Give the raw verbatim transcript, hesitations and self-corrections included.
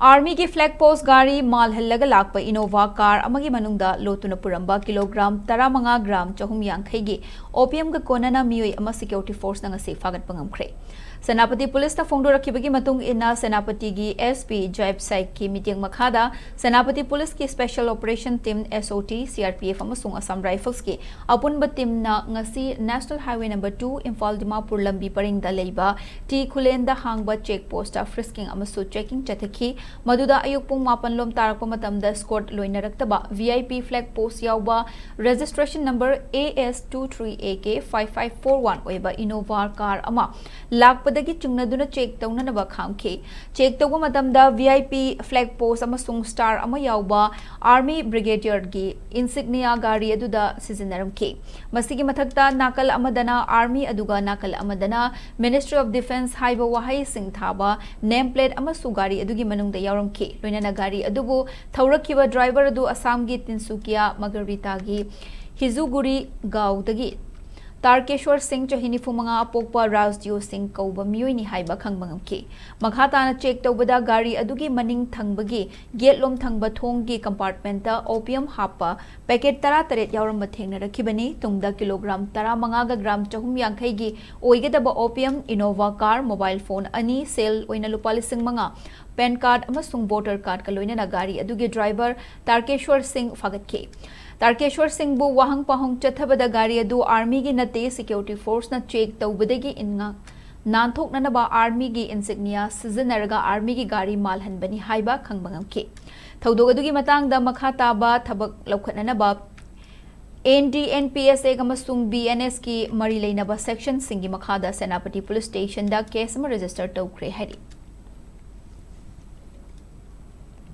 ꯑꯥꯔꯃꯤꯒꯤ ꯐ꯭ꯂꯦꯒ ꯄꯣꯁ ꯒꯥꯔꯤ ꯃꯥꯜꯍꯜꯂꯒ ꯂꯥꯛꯄ ꯏꯅꯣꯚꯥ ꯀꯥꯔ ꯑꯃꯒꯤ ꯃꯅꯨꯡꯗ ꯂꯣꯠꯇꯨꯅ ꯄꯨꯔꯝꯕ ꯀꯤꯂꯣꯒ꯭ꯔꯥꯝ ꯇꯔꯥꯃꯉꯥ ꯒ꯭ꯔꯥꯝ ꯆꯍꯨꯝ ꯌꯥꯡꯈꯩꯒꯤ ꯑꯣꯄꯤꯌꯝꯒ ꯀꯣꯟꯅꯅ ꯃꯤꯑꯣꯏ ꯑꯃ ꯁꯦꯀ꯭ꯌꯨꯔꯤꯇꯤ ꯐꯣꯔꯁꯅ ꯉꯁꯤ ꯐꯥꯒꯠꯄ ꯉꯝꯈ꯭ꯔꯦ꯫ ꯁꯦꯅꯥꯄꯇꯤ ꯄꯨꯂꯤꯁꯇ ꯐꯣꯡꯗꯣꯔꯛꯈꯤꯕꯒꯤ ꯃꯇꯨꯡ ꯏꯟꯅ, ꯁꯦꯅꯥꯄꯇꯤꯒꯤ SP ꯖꯥꯏꯕ ꯁꯥꯏꯛꯀꯤ ꯃꯤꯠꯌꯦꯡ ꯃꯈꯥꯗ ꯁꯦꯅꯥꯄꯇꯤ ꯄꯨꯂꯤꯁꯀꯤ special operation team, SOT, CRPF ꯑꯃꯁꯨꯡ ꯑꯁꯥꯝ ꯔꯥꯏꯐꯜꯁꯀꯤ ꯑꯄꯨꯟꯕ ꯇꯤꯝꯅ ꯉꯁꯤ National Highway number two, Imphal Dimapur ꯂꯝꯕꯤ ꯄꯔꯤꯡꯗ ꯂꯩꯕ ꯇꯤ ꯈꯨꯂꯦꯟꯗ ꯍꯥꯡꯕ ꯆꯦꯛ ꯄꯣꯁꯇ ꯐ꯭ꯔꯤꯁꯀꯤꯡ ꯑꯃꯁꯨꯡ ꯆꯦꯀꯤꯡ ꯆꯠꯊꯈꯤ꯫ ꯃꯗꯨꯗ ꯑꯌꯨꯛ ꯄꯨꯡ ꯃꯥꯄꯟ ꯂꯣꯝ ꯇꯥꯔꯛꯄ ꯃꯇꯝꯗ ꯁ꯭ꯀꯣꯔꯠ ꯂꯣꯏꯅꯔꯛꯇꯕ VIP ꯐ꯭ꯂꯦꯒ ꯄꯣꯁ ꯌꯥꯎꯕ registration number AS two three AK five five four one ꯑꯣꯏꯕ ꯏꯅꯣꯚꯥ ꯀꯥꯔ ꯑꯃ ꯂꯥꯛꯄꯗꯒꯤ ꯆꯤꯡꯅꯗꯨꯅ ꯆꯦꯛ ꯇꯧꯅꯅꯕ ꯈꯥꯝꯈꯤ꯫ ꯆꯦꯛ ꯇꯧꯕ ꯃꯇꯝꯗ VIP ꯐ꯭ꯂꯦꯒ ꯄꯣꯁ ꯑꯃꯁꯨꯡ ꯁ꯭ꯇꯥꯔ ꯑꯃ ꯌꯥꯎꯕ ꯑꯥꯔꯃꯤ ꯕ꯭ꯔꯤꯒꯦꯗꯤꯌꯔꯒꯤ ꯏꯟꯁꯤꯒꯅꯤꯌꯥ ꯒꯥꯔꯤ ꯑꯗꯨꯗ ꯁꯤꯖꯤꯟꯅꯔꯝꯈꯤ꯫ ꯃꯁꯤꯒꯤ ꯃꯊꯛꯇ ꯅꯥꯀꯜ ꯑꯃꯗꯅ ꯑꯥꯔꯃꯤ ꯑꯗꯨꯒ ꯅꯥꯀꯜ ꯑꯃꯗꯅ Ministry of Defence ꯍꯥꯏꯕ ꯋꯥꯍꯩꯁꯤꯡ ꯊꯥꯕ ꯅꯦꯝ ꯄ꯭ꯂꯦꯠ ꯑꯃꯁꯨ ꯒꯥꯔꯤ ꯑꯗꯨꯒꯤ ꯃꯅꯨꯡꯗ ꯌꯥꯎꯔꯝꯈꯤ꯫ ꯂꯣꯏꯅꯅ ꯒꯥꯔꯤ ꯑꯗꯨꯕꯨ ꯊꯧꯔꯛꯈꯤꯕ ꯗ꯭ꯔꯥꯏꯚꯔ ꯑꯗꯨ ꯑꯁꯥꯝꯒꯤ ꯇꯤꯟꯁꯨꯀꯤꯌꯥ ꯃꯒꯔꯕꯤꯇꯥꯒꯤ ꯍꯤꯖꯨꯒꯨꯔꯤ ꯒꯥꯎꯗꯒꯤ ꯇꯥꯔꯀꯦꯁꯣꯔ ꯁꯤꯡ, ꯆꯍꯤ ꯅꯤꯐꯨ ꯃꯉꯥ, ꯑꯄꯣꯛꯄ ꯔꯥꯖꯗꯤꯑꯣ ꯁꯤꯡ ꯀꯧꯕ ꯃꯤꯑꯣꯏꯅꯤ ꯍꯥꯏꯕ ꯈꯪꯕ ꯉꯝꯈꯤ꯫ ꯃꯈꯥ ꯇꯥꯅ ꯆꯦꯛ ꯇꯧꯕꯗ ꯒꯥꯔꯤ ꯑꯗꯨꯒꯤ ꯃꯅꯤꯡ ꯊꯪꯕꯒꯤ ꯒꯦꯠꯂꯣꯝ ꯊꯪꯕ ꯊꯣꯡꯒꯤ ꯀꯝꯄꯥꯔꯠꯃꯦꯟꯇ ꯑꯣꯄꯤꯌꯝ ꯍꯥꯞꯄ ꯄꯦꯀꯦꯠ ꯇꯔꯥꯇꯔꯦꯠ ꯌꯥꯎꯔꯝꯕ ꯊꯦꯡꯅꯔꯛꯈꯤꯕꯅꯤ꯫ ꯇꯨꯡꯗ ꯀꯤꯂꯣꯒ꯭ꯔꯥꯝ ꯇꯔꯥꯃꯉꯥꯒ ꯒ꯭ꯔꯥꯝ ꯆꯍꯨꯝ ꯌꯥꯡꯈꯩꯒꯤ ꯑꯣꯏꯒꯗꯕ ꯑꯣꯄꯤꯌꯝ, ꯏꯅꯣꯚꯥ ꯀꯥꯔ, ꯃꯣꯕꯥꯏꯜ ꯐꯣꯟ ꯑꯅꯤ, ꯁꯦꯜ ꯑꯣꯏꯅ ꯂꯨꯄꯥ ꯂꯤꯁꯤꯡ ꯃꯉꯥ, ꯄꯦꯟ ꯀꯥꯔꯗ ꯑꯃꯁꯨꯡ ꯚꯣꯇꯔ ꯀꯥꯔꯗꯀ ꯂꯣꯏꯅꯅ ꯒꯥꯔꯤ ꯑꯗꯨꯒꯤ ꯗ꯭ꯔꯥꯏꯚꯔ ꯇꯥꯔꯀꯦꯁꯣꯔ ꯁꯤꯡ ꯐꯥꯒꯠꯈꯤ꯫ ꯇꯥꯔꯀꯦꯁꯣꯔ ꯁꯤꯡꯕꯨ ꯋꯥꯍꯪ ꯄꯥꯎꯍꯪ ꯆꯠꯊꯕꯗ ꯒꯥꯔꯤ ꯑꯗꯨ ꯑꯥꯔꯃꯤꯒꯤ ꯅꯠꯇꯦ, ꯁꯦꯀ꯭ꯌꯨꯔꯤꯇꯤ ꯐꯣꯔꯁꯅ ꯆꯦꯛ ꯇꯧꯕꯗꯒꯤ ꯏꯟꯉꯥ-, ꯅꯥꯟꯊꯣꯛꯅꯅꯕ ꯑꯥꯔꯃꯤꯒꯤ ꯏꯟꯁꯤꯒꯅꯤꯌꯥ ꯁꯤꯖꯤꯟꯅꯔꯒ ꯑꯥꯔꯃꯤꯒꯤ ꯒꯥꯔꯤ ꯃꯥꯜꯍꯟꯕꯅꯤ ꯍꯥꯏꯕ ꯈꯪꯕ ꯉꯝꯈꯤ꯫ ꯊꯧꯗꯣꯛ ꯑꯗꯨꯒꯤ ꯃꯇꯥꯡꯗ ꯃꯈꯥ ꯇꯥꯕ ꯊꯕꯛ ꯂꯧꯈꯠꯅꯅꯕ NDNPS Act ꯑꯃꯁꯨꯡ BNS ꯀꯤ ꯃꯔꯤ ꯂꯩꯅꯕ ꯁꯦꯛꯁꯟꯁꯤꯡꯒꯤ ꯃꯈꯥꯗ ꯁꯦꯅꯥꯄꯇꯤ ꯄꯨꯂꯤꯁ ꯁ꯭ꯇꯦꯁꯟꯗ ꯀꯦꯁ ꯑꯃ ꯔꯦꯖꯤꯁꯇꯔ ꯇꯧꯈ꯭ꯔꯦ ꯍꯥꯏꯔꯤ꯫